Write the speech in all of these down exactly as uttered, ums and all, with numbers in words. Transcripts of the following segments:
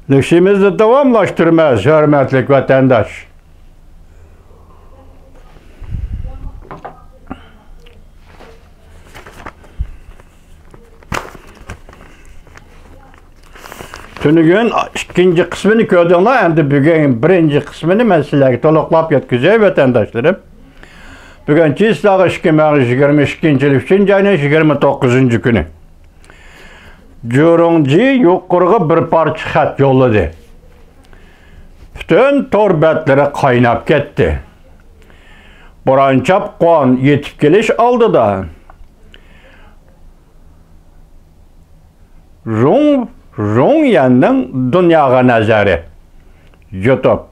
ئىشىمىزنى داۋاملاشتۇرىمىز، ھۆرمەتلىك ۋەتەنداش. تۈنۈگۈن ئىككىنچى قىسمىنى كۆردۈڭلار، ئەمدى بۈگۈن بىرىنچى قىسمىنى مەن سىلەرگە تولۇقلاپ يەتكۈزەي، ۋەتەنداشلىرىم. بۈگۈن چىسلاغا ئىككى مىڭ يىگىرمە ئىككىنچى يىل ئۈچىنچى ئاينىڭ يىگىرمە توققۇزىنچى كۈنى. جۇرۇڭجى يۇقىرىغا بىر پارچە خەت يوللىدى. پۈتۈن تور بەتلىرى قايناپ كەتتى. بوران-چاپقۇن يېتىپ كېلىش ئالدىدا، رۇڭ، رۇڭ يەننىڭ دۇنياغا نەزەرى. يۇتۇپ،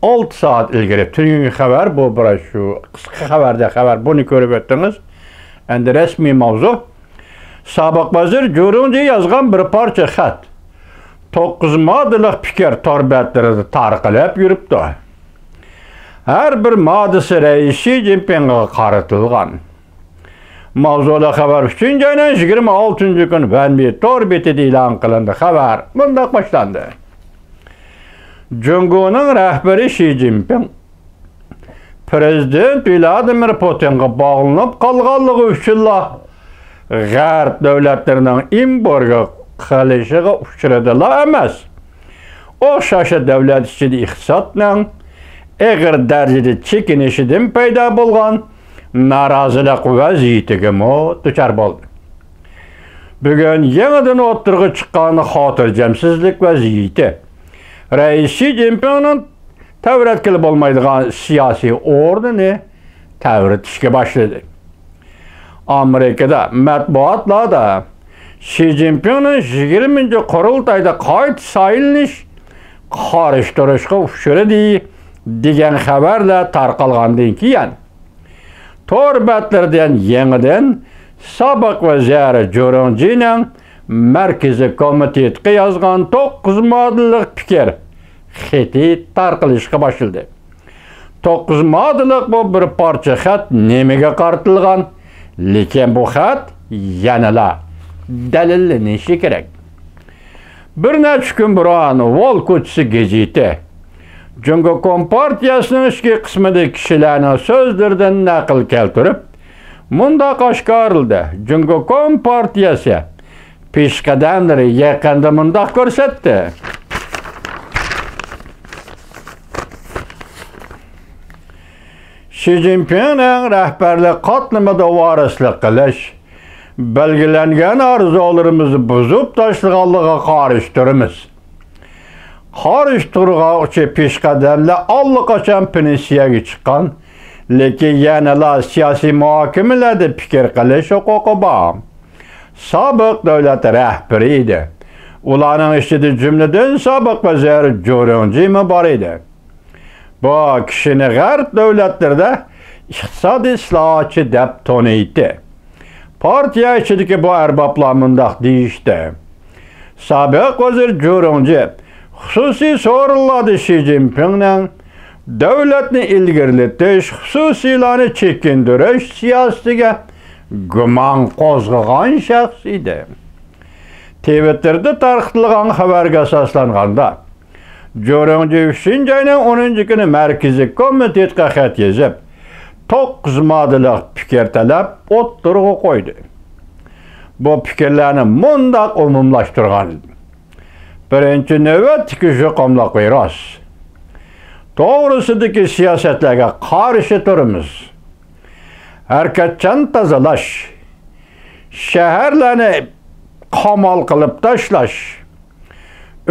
ئالتە سائەت ئىلگىرى تۈنۈگۈنكى خەۋەر، بۇ بىر شۇ قىسقا خەۋەردە خەۋەر، بۇنى كۆرۈپ ئۆتتىڭىز. ئەمدى رەسمىي ماۋزۇ. سابىق ۋەزىر جۇرۇڭجى يازغان بىر پارچە خەت توققۇز ماددىلىق پىكىر تور بەتلىرىدە تارقىلىپ يۈرۈپتۇ. ھەر بىر ماددىسى رەئىس شى جىنپىڭغا قارىتىلغان. ماۋزۇلۇق خەۋەر ئۈچىنچى ئاينىڭ يىگىرمە ئالتىنچى كۈنى ۋەنمى تور بېتىدە ئېلان قىلىندى. خەۋەر مۇنداق باشلاندى. جۇڭگونىڭ رەھبىرى شى جىنپىڭ پىرېزىدېنت ۋلادىمىر پۇتىنغا باغلىنىپ قالغانلىقى ئۈچۈنلا غەرب دۆلەتلىرىنىڭ ئېمبارگو قىلىشىغا ئۇچرىدىلا ئەمەس، ئوخشاشلا دۆلەت ئىچىدە ئىقتىسادنىڭ ئېغىر دەرىجىدە چېكىنىشىدىن پەيدا بولغان نارازىلىق ۋەزىيىتىگىمۇ دۇچار بولدى. بۈگۈن يېڭىدىن ئوتتۇرىغا چىققان خاتىرجەمسىزلىك ۋەزىيىتى رەئىس شى جىنپىڭنىڭ تەۋرەتكىلى بولمايدىغان سىياسىي ئورنىنى تەۋرىتىشكە باشلىدى. ئامېرىكىدا مەتبۇئاتلاردا شى جىنپىڭنىڭ يىگىرمىنچى قۇرۇلتايدا قايتا سايلىنىش قارشى تۇرۇشقا ئۇچرىدى دېگەن خەۋەرلەر تارقالغاندىن كېيىن، تور بەتلىرىدىن يېڭىدىن سابىق ۋەزىر جۇرۇڭجىنىڭ مەركىزىي كومىتېتقا يازغان توققۇز ماددىلىق پىكىر خېتى تارقىلىشقا باشلىدى. توققۇز ماددىلىق بۇ بىر پارچە خەت نېمىگە قارىتىلغان؟ لېكىن بۇ خەت يەنىلا دەلىللىنىشى كېرەك. بىر نەچچە كۈن بۇرۇن ۋول كوچىسى گېزىتى جۇڭگو كومپارتىيەسىنىڭ ئىچكى قىسمىدىكى كىشىلەرنىڭ سۆزلىرىدىن نەقىل كەلتۈرۈپ، مۇنداق ئاشكارىلىدى: جۇڭگو كومپارتىيەسى پېشقەدەملىرى يېقىندا مۇنداق كۆرسەتتى. شى جىنپىڭنىڭ رەھبەرلىك قاتلىمىدا ۋارىسلىق قىلىش، بەلگىلەنگەن ئارزۇلىرىمىزنى بۇزۇپ تاشلىغانلىقىغا قارشى تۇرىمىز. قارشى تۇرغۇچى پېشقەدەملەر ئاللىقاچان پېنسىيەگە چىققان، لېكىن يەنىلا سىياسىي مۇھاكىمىلەردە پىكىر قىلىش ھوقۇقى بار. سابىق دۆلەت رەھبىرى ئىدى. ئۇلارنىڭ ئىچىدە جۈملىدىن سابىق ۋەزىر جۇرۇڭجىمۇ بار ئىدى. بۇ كىشىنى غەرب دۆلەتلىرىدە ئىقتىسادىي ئىسلاھاتچى دەپ تونۇيتتى. پارتىيە ئىچىدىكى بۇ ئەربابلار مۇنداق دېيىشتى: سابىق ۋەزىر جۇرۇڭجى خۇسۇسىي سورۇنلاردا شى جىنپىڭنىڭ دۆلەتنى ئىلگىرىلىتىش، خۇسۇسىيلارنى چېكىندۈرۈش سىياسىتىگە گۇمان قوزغىغان شەخس ئىدى. تىۋىتتېردا تارقىتىلغان خەۋەرگە ئاساسلانغاندا، جۇرۇڭجى ئۈچىنچى ئاينىڭ ئونىنچى كۈنى مەركىزىي كومىتېتقا خەت يېزىپ، توققۇز ماددىلىق پىكىر تەلەپ ئوتتۇرىغا قويدى. بۇ پىكىرلەرنى مۇنداق ئومۇملاشتۇرغان ئىدى: بىرىنچى نۆۋەتتىكى يۇقۇملۇق ۋىرۇس توغرىسىدىكى سىياسەتلەرگە قارشى تۇرىمىز. ھەرىكەتچان تازىلاش، شەھەرلەرنى قامال قىلىپ تاشلاش،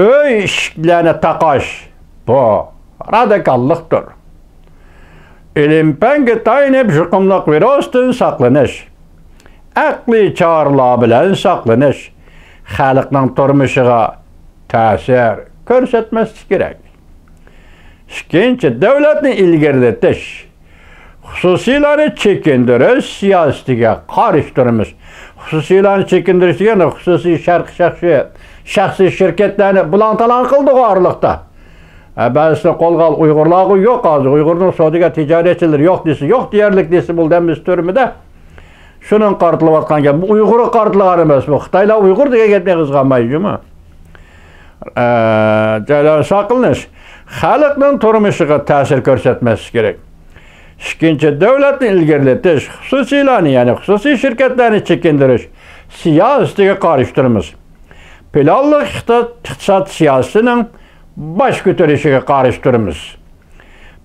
ئۆي ئىشىكلەرنى تاقاش، بۇ رادىكاللىقتۇر. ئىلىم-پەنگە تايىنىپ يۇقۇملۇق ۋىرۇستىن ساقلىنىش، ئەقلىي چارىلەر بىلەن ساقلىنىش خەلقنىڭ تۇرمۇشىغا تەسىر كۆرسەتمەسلىك كېرەك. ئىككىنچى، دۆلەتنى ئىلگىرىلىتىش، خۇسۇسىيلارنى چېكىندۈرۈش سىياسىتىگە قارشى تۇرىمىز. خۇسۇسىيلارنى چېكىندۈرۈش دېگەن خۇسۇسىي شەرق شەخسىي، شەخسىي شىركەتلەرنى بۇلاڭ-تالاڭ قىلدىغۇ ئارىلىقتا. ھە، بەزىسىنى قولغا ئال، ئۇيغۇرلارغۇ يوق ھازىر. ئۇيغۇرنىڭ سودىگەر تىجارەتچىلىرى يوق دېسە يوق دېيەرلىك دېسە بولدى، ھەممىسى تۈرمىدە. شۇنىڭغا قارىتىلىۋاتقان گەپ. بۇ ئۇيغۇرغا قارىتىلغان ئەمەس بۇ. خىتايلار ئۇيغۇر دېگەن گەپنى ئېغىزغا ئالمايدۇ جۇمۇ. ئە، جايلارنى ساقلىنىش خەلقنىڭ تۇرمۇشىغا تەسىر كۆرسەتمەسلىكى كېرەك. ئىككىنچى، دۆلەتنى ئىلگىرىلىتىش، خۇسۇسىيلارنى، يەنى خۇسۇسىي شىركەتلەرنى چېكىندۈرۈش سىياسىتىگە قارشى تۇرىمىز. پىلانلىق ئىقتىساد، ئىقتىساد سىياسىتىنىڭ باش كۆتۈرۈشىگە قارشى تۇرىمىز.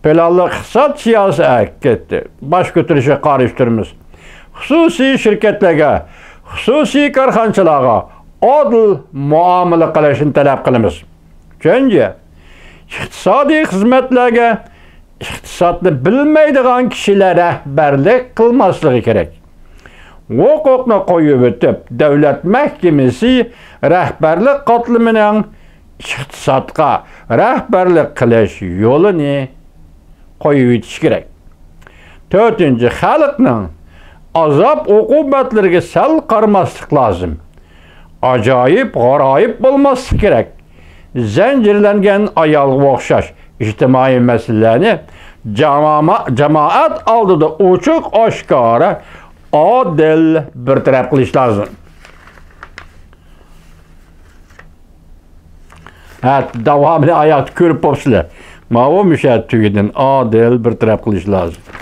پىلانلىق ئىقتىساد سىياسىتى ھەرىكىتى باش كۆتۈرۈشىگە قارشى تۇرىمىز. خۇسۇسىي شىركەتلەرگە، خۇسۇسىي كارخانىچىلارغا ئادىل مۇئامىلە قىلىشنى تەلەپ قىلىمىز. ئۈچىنچى، ئىقتىسادىي خىزمەتلەرگە ئىقتىسادنى بىلمەيدىغان كىشىلەر رەھبەرلىك قىلماسلىقى كېرەك. ھوقۇقنى قويۇۋېتىپ، دۆلەت مەھكىمىسى رەھبەرلىك قاتلىمىنىڭ ئىقتىسادقا رەھبەرلىك قىلىش يولىنى قويۇۋېتىش كېرەك. تۆتىنچى، خەلقنىڭ ئازاب ئوقۇبەتلىرىگە سەل قارىماسلىق لازىم. ئاجايىپ غارايىپ بولماسلىق كېرەك. زەنجىرلەنگەن ئايالغا ئوخشاش ئىجتىمائىي مەسىلىلەرنى جامائەت ئالدىدا ئوچۇق ئاشكارا، ئادىل بىر تەرەپ قىلىش لازىم. ھە، داۋامىنى ئاياقتا كۆرۈپ بوپسىلەر. ماۋۇ مۇشۇ تۈگىدىن ئادىل بىر تەرەپ قىلىش لازىم.